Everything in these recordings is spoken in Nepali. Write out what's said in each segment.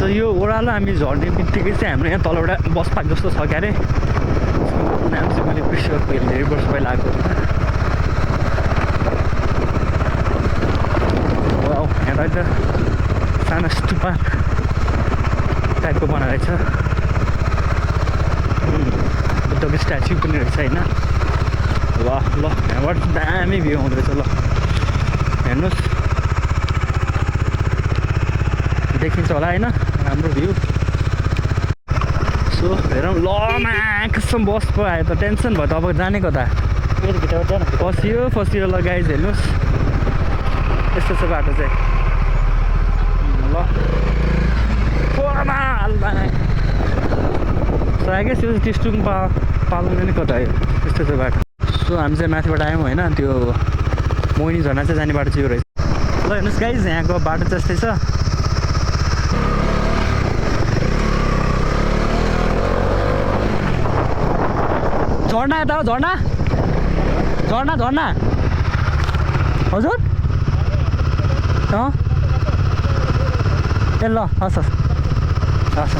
सो यो ओह्रालो हामी झर्ने बित्तिकै चाहिँ हाम्रो यहाँ तलबाट बस पार्क जस्तो छ क्या अरे। नाम चाहिँ मैले बिर्सेँ, पहिले धेरै वर्ष पहिला आएको। वाउ, यहाँ त सानो स्तूपा टाइपको बनाएको छ। बुद्धको स्ट्याच्यु पनि रहेछ होइन। वाह, ल यहाँबाट दामी भ्यू आउँदैछ। ल हेर्नुहोस्, देखिन्छ होला होइन राम्रो भ्यू। सो हेरौँ। ल कसम बस पो आयो त, टेन्सन भयो त। अब जाने कता? फसियो ल गाइज, हेर्नुहोस् यस्तो छ बाटो चाहिँ। ल आइगेस यो टिस्टुङ पाल्नु नि कता आयो, यस्तो छ बाटो। सो हामी चाहिँ माथिबाट आयौँ होइन, त्यो मोहिनी झरना चाहिँ जाने बाटो चाहिँ यो रहेछ। ल हेर्नुहोस् गाइज, यहाँको बाटो चाहिँ यस्तै छ। झर्ना यता हो, झर्ना झर्ना झर्ना हजुर। ए ल हस् हस् हस्।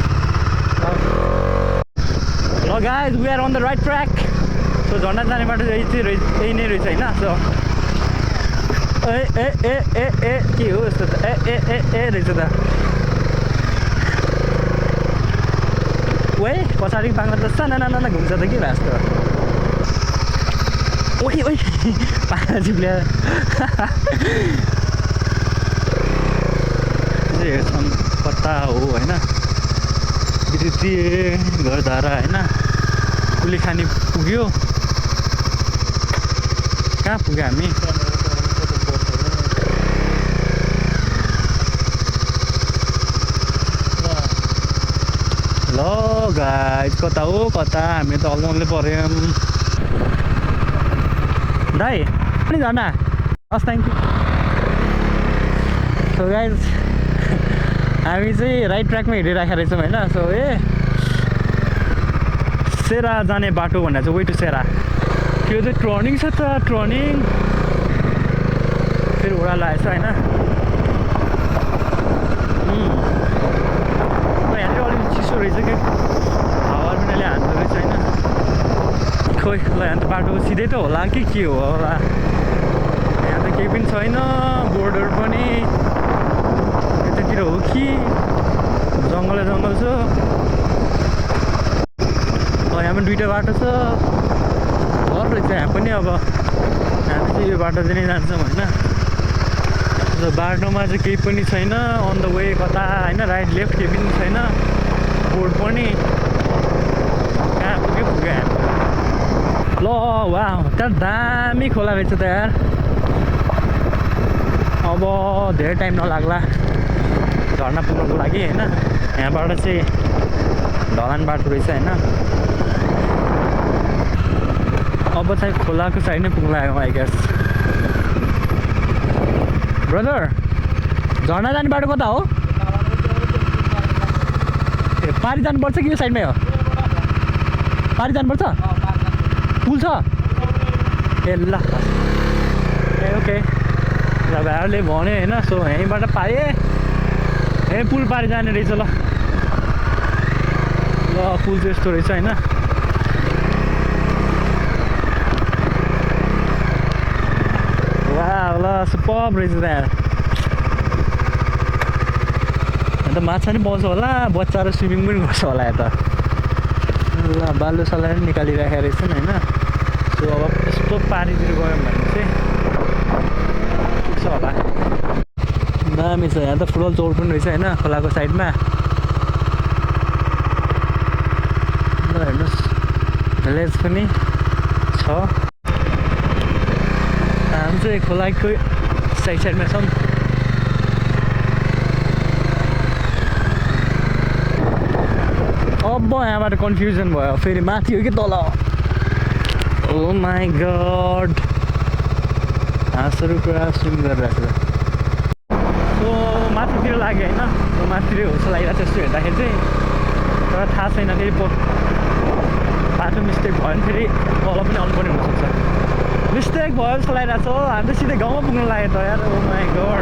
ल guys, we are on the right track. So झर्ना जाने बाटो यही चाहिँ यही नै रहेछ होइन। सो ए ए ए ए ए के हो यस्तो त? ए ए ए ए रहेछ त। ओए पछाडि पाङ्ला त साना घुम्छ त के भएको जस्तो। ओइ ओइ पाङ्ला चिप्ल्या हेर्छन् कता हो होइन। विद्युतीय घरधारा होइन। कुलीखानी पुग्यो। कहाँ पुग्यो हामी? ल गाइज, कता हो कता? हामी त अलमलले पऱ्यौँ दाइ पनि झर्ना। हस्, थ्याङ्क यू। सो गाइज, हामी चाहिँ राइट ट्र्याकमा हिँडिराखेको रहेछौँ होइन। सो सेरा जाने बाटो भनेर चाहिँ वे टु सेरा। त्यो चाहिँ टर्निङ छ त, टर्निङ फेरि ओह्रालो आएछ होइन। यहाँ चाहिँ अलिकति चिसो रहेछ कि, हावा पनि अलि हान्दो रहेछ होइन। खोइ ल, यहाँ त बाटो सिधै त होला कि के हो होला। यहाँ त केही पनि छैन, बोर्डर पनि यतातिर हो कि जङ्गलै जङ्गल छ। यहाँ पनि दुईवटा बाटो छ, घर रहेछ यहाँ पनि। अब हामी चाहिँ यो बाटो चाहिँ नै जान्छौँ होइन। र बाटोमा चाहिँ केही पनि छैन, अन द वे कता होइन, राइट लेफ्ट केही पनि छैन, बोर्ड पनि। कहाँ पुग्यो हामी। ल वाह, त्यहाँ दामी खोला रहेछ त यार। अब धेरै टाइम नलाग्ला झर्ना पुग्नुको लागि होइन। यहाँबाट चाहिँ ढलान बाटो रहेछ होइन। अब चाहिँ खोलाको साइड नै पुग्न लाग्यो आई गेस। ब्रदर, झर्ना जाने बाटो कता हो? ए पारि जानुपर्छ कि यो साइडमै हो? पारि जानुपर्छ? पुल छ? ए ल ए ओके। ल भाइहरूले भन्यो होइन। सो यहीँबाट पाएँ, यहीँ पुल पारि जाने रहेछ। ल ल पुल चाहिँ यस्तो रहेछ होइन। वाह, ल सुपर्ब रहेछ त यार। अन्त माछा नि पाउँछ होला, बच्चाहरू स्विमिङ पनि गर्छ होला यता। ल बालु सलाई पनि निकालिराखेको रहेछन् होइन। सो अब यस्तो पारितिर गयौँ भने चाहिँ पुग्छ होला। दामी छ यहाँ त, फुटबल चौर पनि रहेछ होइन खोलाको साइडमा। ल हेर्नुहोस्, भिलेज पनि छ। हामी चाहिँ खोलाको साइडमा छौँ। अब यहाँबाट कन्फ्युजन भयो, फेरि माथि हो कि तल? ओ माई गड, हाँसहरू पुरा स्विम गरिरहेको छ। सो माथितिर लाग्यो होइन। सो माथितिर होस् लागिरहेको छ यस्तो हेर्दाखेरि चाहिँ। तर थाहा छैन, फेरि बाटो मिस्टेक भयो भने फेरि तल पनि आउनुपर्ने हुनसक्छ। मिस्टेक भयो जस्तो लागिरहेको छ। हामी त सिधै गाउँमा पुग्नु लाग्यो त यार। ओ माई गड।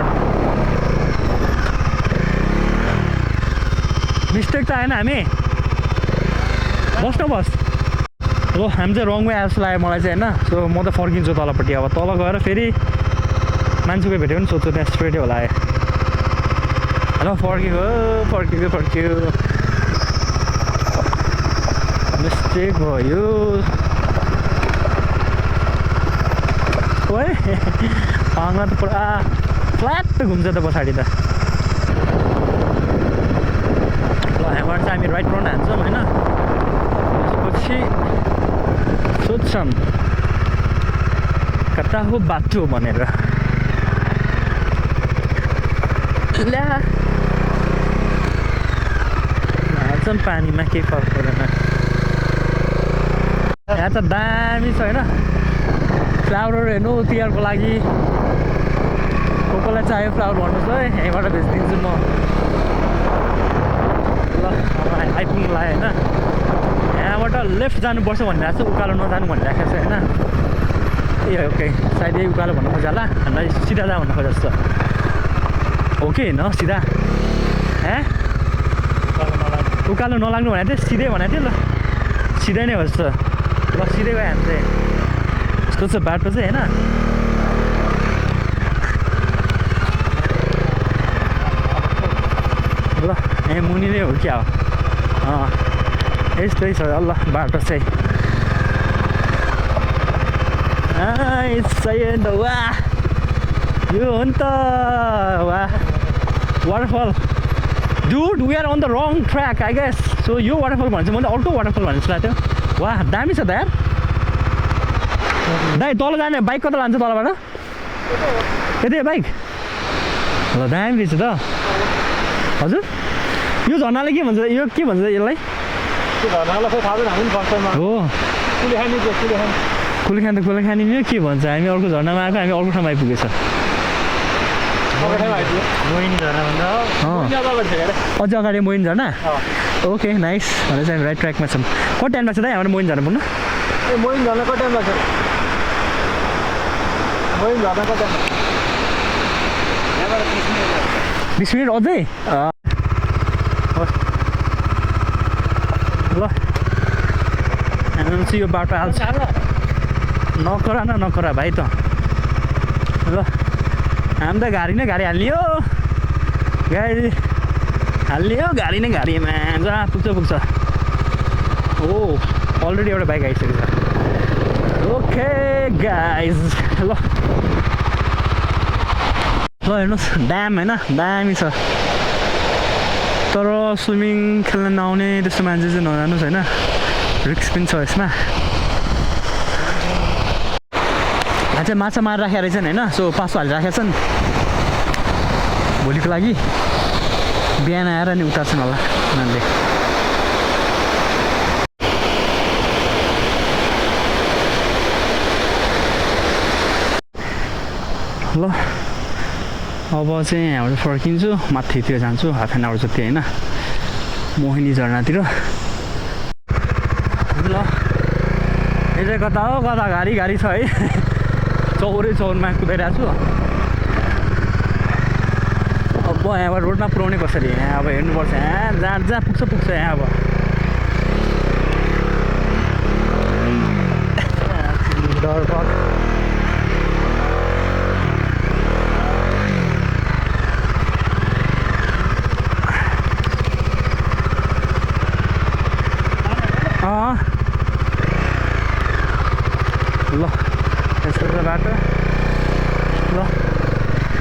मिस्टेक त आएन हामी बस न बस ल हामी चाहिँ रङ वे आएर जस्तो लाग्यो मलाई चाहिँ होइन सो म त फर्किन्छु तलपट्टि अब तल गएर फेरि मान्छेको भेट्यो भने सोध्छु त्यहाँ स्ट्रेटै होला ल फर्कियो मिस्टेक भयो ओए पाङ्ला त पुरा फ्ल्याट घुम्छ त पछाडि त ल यहाँबाट चाहिँ हामी राइट राउन्ड हान्छौँ होइन त्यसपछि सोध्छौँ कता हो बाटो भनेर ल्या हाल्छौँ पानीमा केही फरक पर्दैन यहाँ त दामी छ होइन फ्लावरहरू हेर्नु तिहारको लागि कसलाई चाहियो फ्लावर भन्नुहोस् है यहीँबाट बेचिदिन्छु म ल अब आइपुग्नु लाग्यो होइन यहाँबाट लेफ्ट जानुपर्छ भनिरहेको छु उकालो नजानु भनिरहेको छ होइन ए ओके सायद यही उकालो भन्नु खोज्छ होला हामीलाई सिधा जा भन्नु खोजेको जस्तो ओके न सिधा ए उकालो नलाग्नु भनेको थिएँ सिधै भनेको थिएँ ल सिधै नै हो जस्तो ल सिधै गयो हामी चाहिँ यस्तो छ बाटो चाहिँ होइन ल ए मुनि नै हो क्या हो यस्तै छ ल बाटो चाहिँ वाह यो हो नि त वाह waterfall dude we are on the wrong track I guess so यो वाटरफल भन्छ मैले अर्को वाटरफल भन्नु जस्तो लाग्थ्यो वाह दामी छ त यार दाइ तल जाने बाइक कता लान्छ तलबाट यतै बाइक ल दामी रहेछ त हजुर यो झर्नाले के भन्छ यो के भन्छ यसलाई हो कुलेखानी नि के भन्छ हामी अर्को झर्नामा आएको हामी अर्को ठाउँमा आइपुगेछ अझ अगाडि मोइन झर्ना ओके नाइस भनेर चाहिँ हामी राइट ट्र्याकमा छौँ कति टाइम लाग्छ दाइ हाम्रो मोइन झर्ना पुग्नु मोइन झर्ना कति टाइम लाग्छ मोइन झर्ना कति टाइम 20 मिनट अझै ल हामी चाहिँ यो बाटो हाल्छ नकरा भाइ त ल हामी त गाडी हाल्ने हो गाडीमा जहाँ पुग्छ ओ अलरेडी एउटा बाइक आइसकेको छ ओके गाइज ल हेर्नुहोस् ड्याम होइन दामी छ तर स्विमिङ खेल्न नआउने त्यस्तो मान्छे चाहिँ नजानुहोस् होइन रिक्स पनि छ यसमा चाहिँ माछा मारेर राखेको रहेछन् होइन सो 500 हालिराखेका छन् भोलिको लागि बिहान आएर नि उतार्छन् होला उनीहरूले ल अब चाहिँ यहाँबाट फर्किन्छु माथितिर जान्छु हाफ एन आवर जति होइन मोहिनी झरनातिर ल यो चाहिँ कता हो कता गाडी छ है चौरमा कुदाइरहेको छु अब यहाँबाट रोडमा पुऱ्याउने कसरी यहाँ अब हेर्नुपर्छ यहाँ जहाँ पुग्छ यहाँ अब डर ल यस्तो छ बाटो ल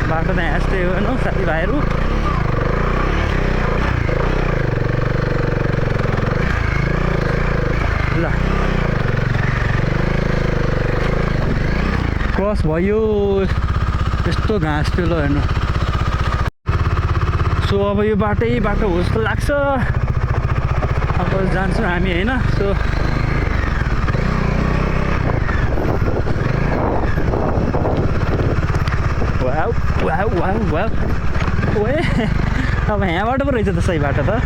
बाटो त यहाँ यस्तै हो हेर्नु साथीभाइहरू ल क्रस भयो यस्तो घाँस थियो ल हेर्नु सो अब यो बाटो हो जस्तो लाग्छ अब जान्छौँ हामी होइन सो वाउ ओए अब यहाँबाट पो रहेछ त सही बाटो त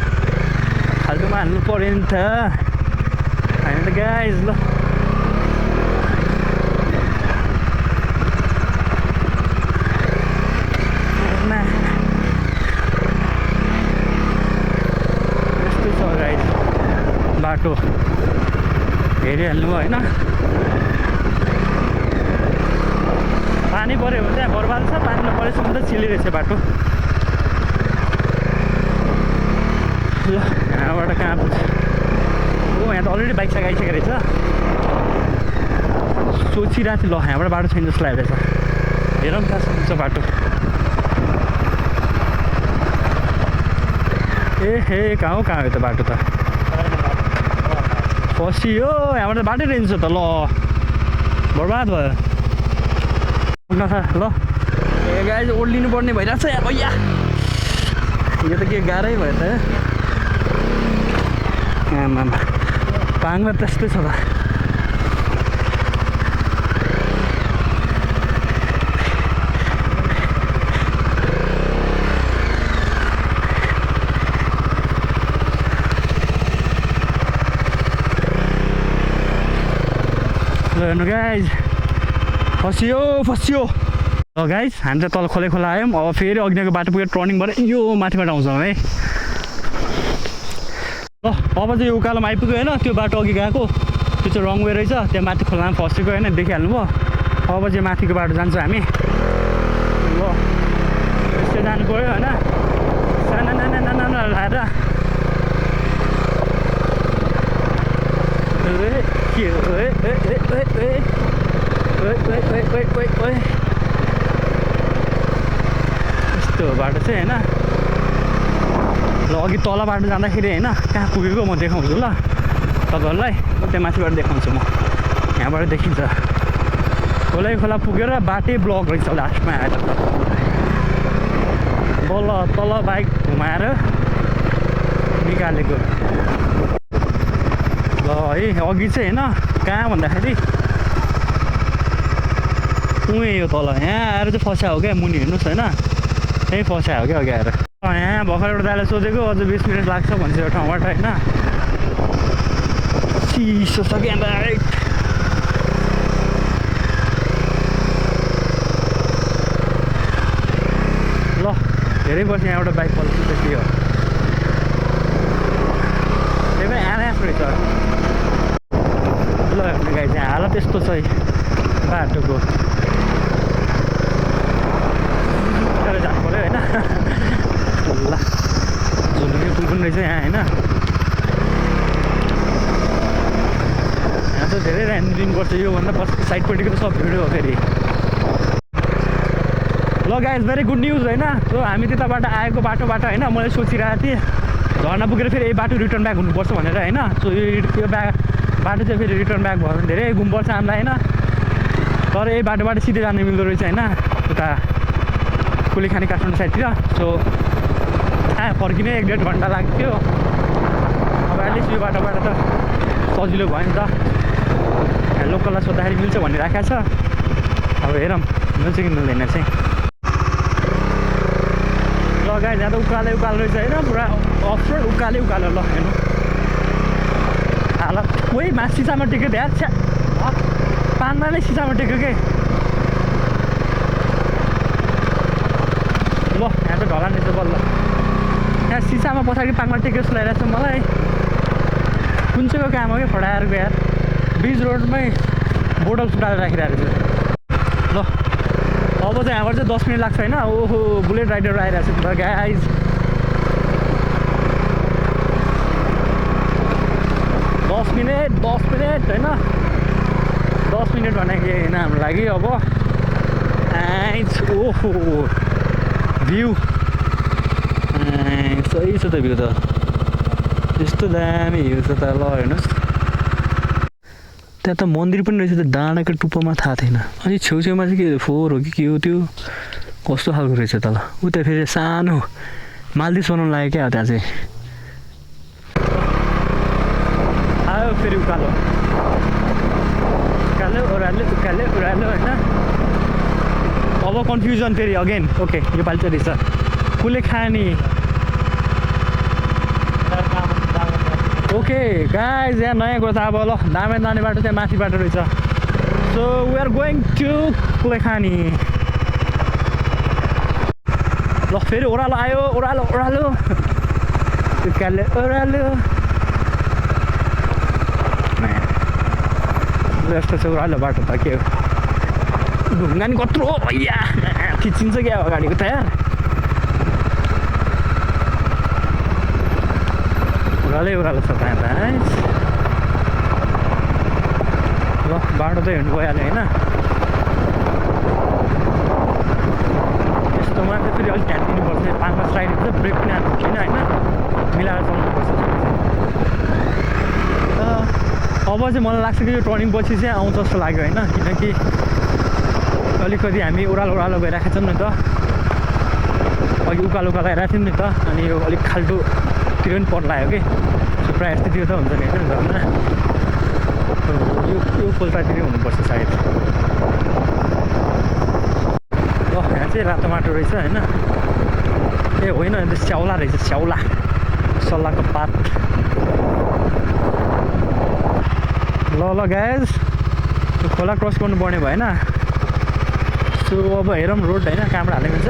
फाल्टुमा हाल्नु पऱ्यो नि त होइन त गाइज ल बाटो हेरिहाल्नु होइन। पानी पऱ्यो भने चाहिँ बर्बाद छ, पानी नपरेसम्म त चिली रहेछ बाटो। ल यहाँबाट कहाँ पुग्छ? ओ यहाँ त अलरेडी बाइक साइक आइसकेको रहेछ। सोचिरहेको थिएँ ल यहाँबाट बाटो छैन जस्तो लागेको रहेछ। हेरौँ कहाँसम्म पुग्छ बाटो। ए हे कहाँ हो यो त बाटो त फसियो। यहाँबाट त बाटै रहन्छ त। ल बर्बाद भयो ल। ए गाडी ओर्लिनु पर्ने भइरहेको छ यार। भैया यो त के गाह्रै भयो त। आमा पाङ्ला त्यस्तै छ त। हेर्नु गाइज फसियो ल गाइज हामी त तल खोला आयौँ। अब फेरि अघिको बाटो पुगेर टर्निङबाट यो माथिबाट आउँछौँ है। ल अब चाहिँ यो उकालोमा आइपुग्यो होइन। त्यो बाटो अघि गएको त्यो चाहिँ रङ वे रहेछ। त्यहाँ माथि खोलामा फसेको होइन, देखिहाल्नु भयो। अब चाहिँ माथिको बाटो जान्छौँ हामी। ल यस्तै जानु पऱ्यो होइन। साना लाएर के हो यस्तो बाटो चाहिँ होइन। ल अघि तल बाटो जाँदाखेरि होइन कहाँ पुगेको म देखाउँछु ल तपाईँहरूलाई। त्यहाँ माथिबाट देखाउँछु म। यहाँबाट देखिन्छ खोला पुगेर बाटै ब्लक रहेछ लास्टमा आएर त। बल्ल तल बाइक घुमाएर निकालेको ल है। अघि चाहिँ होइन कहाँ भन्दाखेरि उहीँ यो तल यहाँ आएर चाहिँ फस्या हो क्या। मुनि हेर्नुहोस् होइन त्यहीँ फस्या हो क्या अघि आएर। यहाँ भर्खर एउटा दाइले सोधेको अझ 20 मिनट लाग्छ भन्छ यो ठाउँबाट होइन। चिसो छ क्या बाइक। ल धेरै पछि यहाँ एउटा बाइक पल्छ त के हो त्यही पनि आराम रहेछ। ल गाई चाहिँ हालत यस्तो छ बाटोको। जानु पऱ्यो होइन। ल झुलुके पुल पनि रहेछ यहाँ होइन। यहाँ त धेरै ध्यान दिनुपर्छ। योभन्दा पछि साइडपट्टिको त सब भिडियो हो फेरि। ल गाइज भेरी गुड न्युज होइन। सो हामी त्यताबाट आएको बाटोबाट होइन मैले सोचिरहेको थिएँ झर्ना पुगेर फेरि यही बाटो रिटर्न ब्याक हुनुपर्छ भनेर होइन। सो यो बाटो चाहिँ फेरि रिटर्न ब्याक भयो भने धेरै घुम्नुपर्छ हामीलाई होइन। तर यही बाटोबाट सिधै जानु मिल्दो रहेछ होइन उता कुलेखानी काठमाडौँ साइडतिर। सो फर्किने 1-1.5 घन्टा लाग्थ्यो। अब एटलिस्ट यो बाटोबाट त सजिलो भयो नि त। लोकललाई सोद्धाखेरि मिल्छ भन्ने राखेको छ। अब हेरौँ मिल्छ कि मिल्दैन चाहिँ। ल गाइज यहाँ त उकालो रहेछ होइन। पुरा अफरोड उकालो ल हेर्नु हालत। कोही सिसामा टेक्यो त्यहाँ छ्या पानमा नै सिसामा टेक्यो के। ल यहाँ त ढलान रहेछ बल्ल। यहाँ सिसामा पछाडि पाङमा टेक्यो जस्तो लागिरहेको छ मलाई। कुन चाहिँको काम हो क्या फडाएको यार। ब्रिज रोडमै बोतल फुटाएर राखिरहेको छ। ल अब चाहिँ यहाँबाट चाहिँ 10 मिनट लाग्छ होइन। ओहो बुलेट राइडर आइरहेको छ त गाइज। दस मिनट होइन 10 मिनट भनेको होइन हाम्रो लागि। अब ओहो भ्यू सही छ त भ्यू त। यस्तो दामी भ्यू छ त। ल हेर्नुहोस् त्यहाँ त मन्दिर पनि रहेछ त डाँडाको टुप्पोमा। थाहा थिएन। अनि छेउछेउमा चाहिँ के फोहोर हो कि के हो त्यो कस्तो खालको रहेछ त। ल उता फेरि सानो मालदिप्स बनाउनु लाग्यो क्या त्यहाँ चाहिँ। आयो फेरि उकालो ओह्रालो होइन। अब कन्फ्युजन फेरि अगेन। ओके योपालि चाहिँ रहेछ कुलेखानी। ओके गाइज यहाँ नयाँ कुरा त अब ल दामे जाने बाटो चाहिँ माथि बाटो रहेछ। So we are going to Kulekhani. ल फेरि ओह्रालो आयो। ओह्रालो यस्तो छ उरालो बाटो त के हो ढुङ्गा नि कत्रो हो भैया थिचिन्छ क्या अगाडिको त यार उरालो छ त यहाँ ल बाटो त हिँड्नु गइहाल्यो होइन यस्तोमा चाहिँ फेरि अलिक ध्यान दिनुपर्छ 5 साइड हुन्छ ब्रेक पनि हाल्नु छैन होइन मिलाएर चलाउनुपर्छ अब चाहिँ मलाई लाग्छ कि यो टर्निङ पछि चाहिँ आउँछ जस्तो लाग्यो होइन किनकि अलिकति हामी ओह्रालो गइरहेको छौँ नि त अघि उकालो आइरहेको थियौँ नि त अनि यो अलिक खाल्टोतिर पनि पर्ला आयो कि प्रायः जस्तो त्यो त हुन्छ नि होइन घरमा यो पोल्टातिरै हुनुपर्छ सायद ल यहाँ चाहिँ रातो माटो रहेछ होइन ए होइन त्यो स्याउला रहेछ स्याउला सल्लाहको पात ल गाइज त्यो खोला क्रस गर्नुपर्ने भएन सो अब हेरौँ रोड होइन कहाँबाट हाल्ने हुन्छ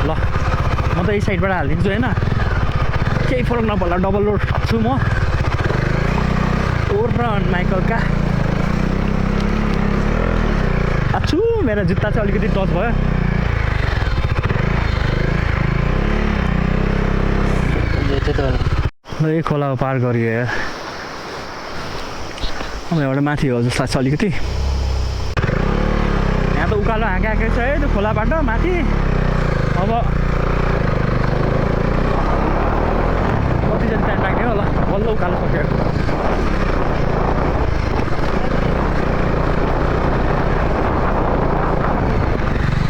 ल म त यही साइडबाट हालिदिन्छु होइन केही फरक नपर्ला डबल रोड छु म ओर र माइकलका आछु मेरो जुत्ता चाहिँ अलिकति टच भयो ल यही खोला पार गरियो यार अब एउटा माथि हो जस्तो लाग्छ अलिकति यहाँ त उकालो हाँके छ है त्यो खोलाबाट माथि अब कतिजना टाइम लाग्ने होला बल्ल उकालो सक्यो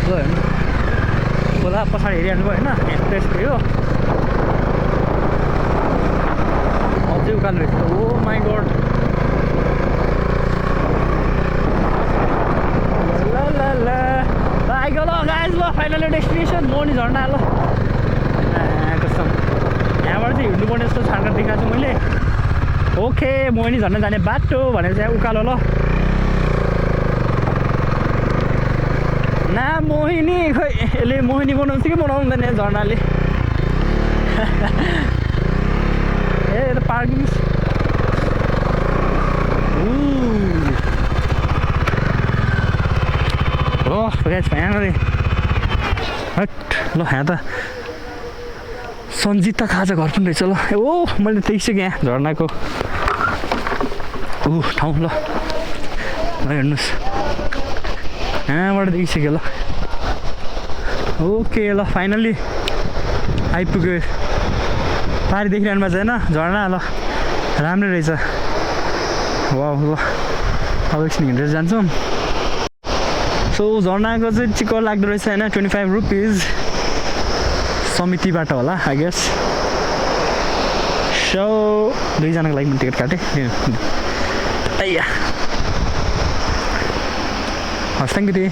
ल हेर्नु खोला पछाडि हेरिहाल्नु भयो होइन यहाँ त्यस्तै हो अझै उकालो रहेछ ओ माई गड आइगयो ल गाइज ल फाइनली डेस्टिनेसन मोनी झर्ना ल कस्तो यहाँबाट चाहिँ हिँड्नुपर्ने जस्तो छाडकाट देखाएको छु मैले ओके मोहिनी झर्न जाने बाटो भनेर चाहिँ उकालो ल ना मोहिनी खोइ यसले मोहिनी बनाउँछ कि बनाउँदैन झर्नाले ए त पार्किङ यहाँनिर ल यहाँ त सन्जिता खाजा घर पनि रहेछ ल ओ मैले देखिसकेँ यहाँ झर्नाको ठाउँ ल हेर्नुहोस् यहाँबाट देखिसक्यो ल ओके ल फाइनल्ली आइपुग्यो पारी देखिरहनु भएको छैन झर्ना ल राम्रै रहेछ वा ल अब एकछिन हिँडेर जान्छौँ सो झर्नाको चाहिँ चिक्क लाग्दो रहेछ होइन 25 रुपिज समितिबाट होला आई गेस सो दुईजनाको लागि टिकट काटेँ अय्या हस् थ्याङ्क यू